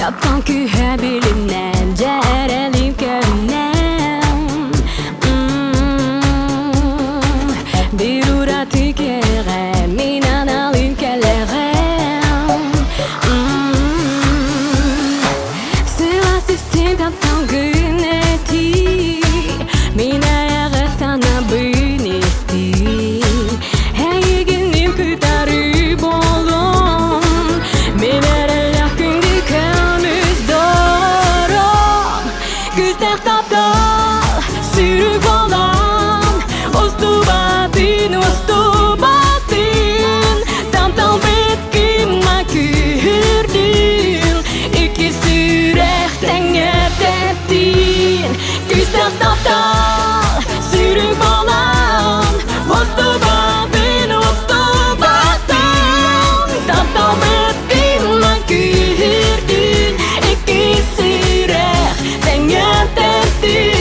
Таптал күүһэ билинэн, дьэ эрэлим көрүнэн Биир ураты кэҕэ, мин аналым кэлэҕэм Сылаас истиҥ тапталгын этии, мин айаҕа санабын истии Эйигиннин кытары буолуом, мин эрэллээх күндү көмүс доҕорум. Күүстээх таптал сүрүк буолан, устубатын, устубатын, таптал бүткүн күүһүрдүн, икки сүрэх тэҥҥэ тэптин. Күүстээх таптал сүрүк буолан, устубатын, устубатын, таптал бүткүн күүһүрдүн, икки сүрэх тэҥҥэ тэптин.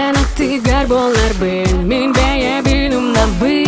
Эн аттыгар буоларбын, мин бэйэбин умнабын.